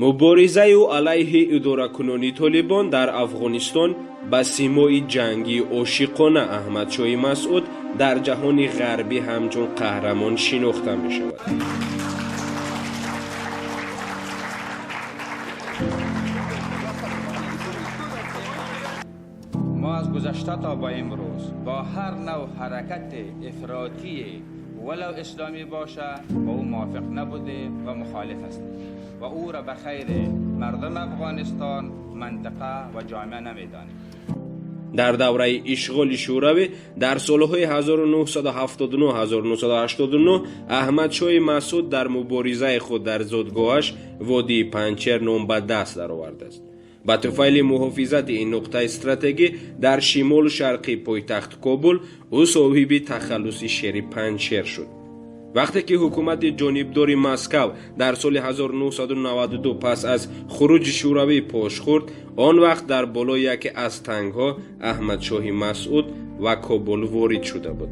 Муборизаи ӯ алайҳи идоракунони Толибон дар Афғонистон ба симои ҷангии ошиқона Аҳмадшоҳи Масъуд дар ҷаҳони ғарбӣ ҳамчун қаҳрамон шинохта мешавад. ما از گذشته تا با امروز با هر نوع حرکت افراطی ولو اسلامی باشه با او موافق نبوده و مخالف هستیم و او را به خیر مردم افغانستان، منطقه و جامعه نمیدانیم. Дар давраи ишғоли Шӯравӣ дар солҳои 1979-1989 Аҳмадшоҳи Масъуд дар муборизаи худ дар зодгоҳаш водии Панҷшер ном ба даст даровардааст. Ба туфайли муҳофизати ин нуқтаи стратегӣ дар шимолу шарқи пойтахт Кобул ӯ соҳиби тахаллуси Шери Панҷшер шуд. Вақте ки ҳукумати ҷонибдори Москав дар соли 1992 пас аз хуруҷи Шӯравӣ пош хӯрд, он вақт дар болои яке аз тангҳо Аҳмадшоҳи Масъуд ва Кобул ворид шуда буд.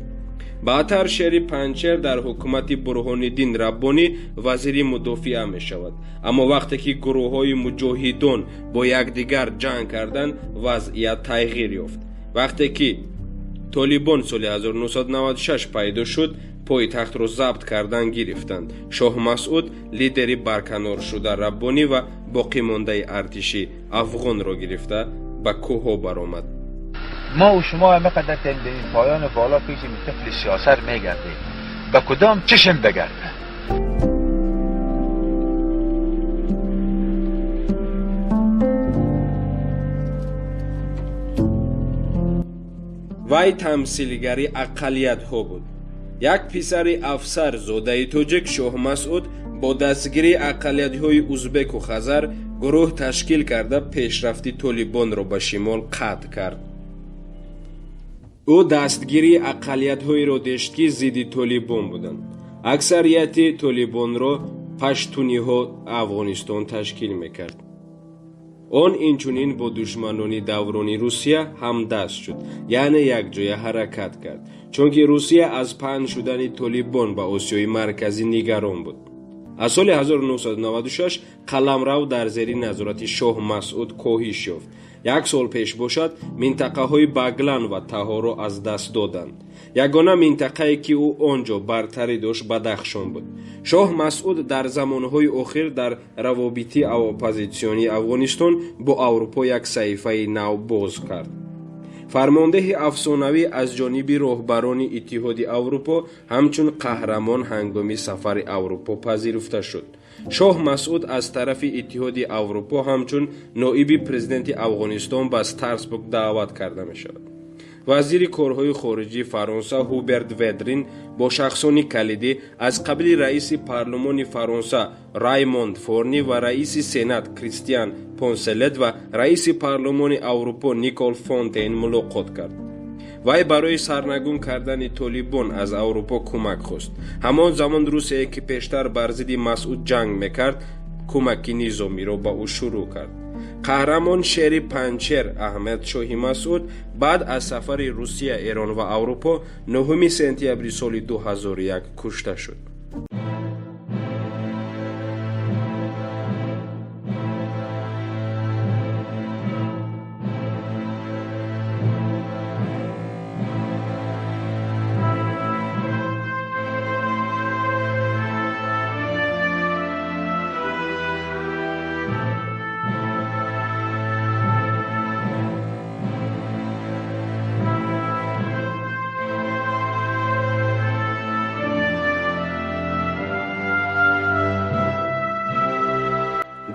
Баъдтар Шери Панҷшер дар ҳукумати Бурҳониддин Раббонӣ вазири мудофиа мешавад. Аммо вақте ки гурӯҳҳои муҷоҳидон бо якдигар ҷанг карданд, вазъият тағйир ёфт. Вақте ки Толибон соли 1996 пайдо шуд, пойтахтро забт кардан гирифтанд. Шоҳ Масъуд лидери барканоршуда Раббонӣ ва боқимондаи артиши афғонро гирифта ба кӯҳҳо баромад. ما و شما همه قدر به این پایان بالا پیش طفل سیاست میگردیم، به کدام چشم بگرده؟ Вай тамсилгари ақаллиятҳо буд. Як писари афсар зодаи тоҷик Шоҳ Масъуд бо дастгирии ақаллиятҳои узбеку хазар гурӯҳ ташкил карда пешрафти Толибонро ба шимол қатъ кард. Ӯ дастгирии ақаллиятҳоеро дошт, ки зидди Толибон буданд. Аксарияти Толибонро паштуниҳо Афғонистон ташкил мекард. Он инчунин бо душманони даврони Русия ҳамдаст шуд, яъне якҷоя ҳаракат кард, чунки Русия аз паҳн шудани Толибон ба Осиёи Марказӣ нигарон буд. Аз соли 1996 қаламрав дар зери назорати Шоҳ Масъуд коҳиш ёфт. Як сол пеш бошад, минтақаҳои Баглан ва Таҳоро аз даст доданд. Ягона минтақае, ки ӯ он ҷо бартарӣ дошт, Бадахшон буд. Шоҳ Масъуд дар замонҳои охир дар равобити оппозитсионии Афғонистон бо Аврупо як саҳифаи нав боз кард. Фармондеҳи афсонавӣ аз ҷониби роҳбарони Иттиҳоди Аврупо ҳамчун қаҳрамон ҳангоми сафари Аврупо пазируфта шуд. Шоҳ Масъуд аз тарафи Иттиҳоди Аврупо ҳамчун ноиби президенти Афғонистон ба Страсбург даъват карда мешавад. Вазири корҳои хориҷии Фаронса Ҳуберт Ведрин бо шахсони калидӣ аз қабили раиси парлумони Фаронса Раймонд Форни ва раиси Сенат Кристиан Понселет ва раиси парлумони Аврупо Никол Фонтейн мулоқот кард. Вай барои сарнагун кардани Толибон аз Аврупо кӯмак хост. Ҳамон замон Русия, ки пештар бар зидди Масъуд ҷанг мекард, кӯмаки низомиро ба ӯ шурӯъ кард. Қаҳрамон Шери Панҷшер Аҳмадшоҳи Масъуд баъд аз сафари Русия, Эрон ва Аврупо 9 сентябри соли 2001 кушта шуд.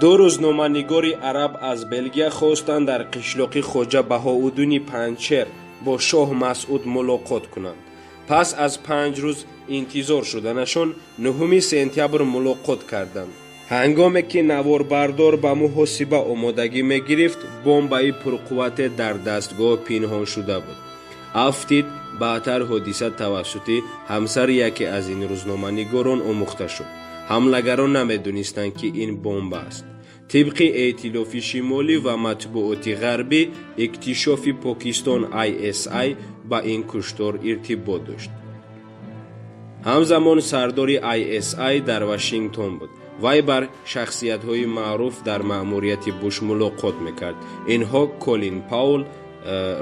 Ду рӯзноманигори араб аз Белгия хостанд дар қишлоқи Хоҷа Баҳоуддини Панҷшер бо Шоҳ Масъуд мулоқот кунанд. Пас аз 5 рӯз интизор шуданашон 9 сентябр мулоқот карданд. Ҳангоме ки наворбардор ба муҳосиба омодагӣ мегирифт, бомбаи пурқуввате дар дастгоҳ пинҳон шуда буд. Афтид. Баъдтар ҳодиса тавассути ҳамсари яке аз ин рӯзноманигорон омӯхта шуд. Ҳамлагарон намедонистанд, ки ин бомба аст. Тибқи эътилофи шимолӣ ва матбуоти ғарбӣ, иктишофи Покистон ISI ба ин куштор иртибот дошт. Ҳамзамон сардори ISI дар Вашингтон буд. Вай бар шахсиятҳои маъруф дар маъмурияти Буш мулоқот мекард. Инҳо Колин Паул,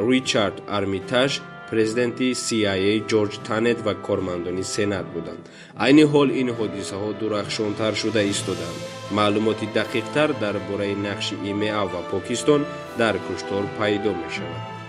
Ричард Армитаж, президенти CIA Ҷорҷ Танет ва кормандони Сенат буданд. Айни ҳол ин ҳодисаҳо дурахшонтар шуда истодаанд. Маълумоти дақиқтар дар бораи нақши ИМА ва Покистон дар куштор пайдо мешавад.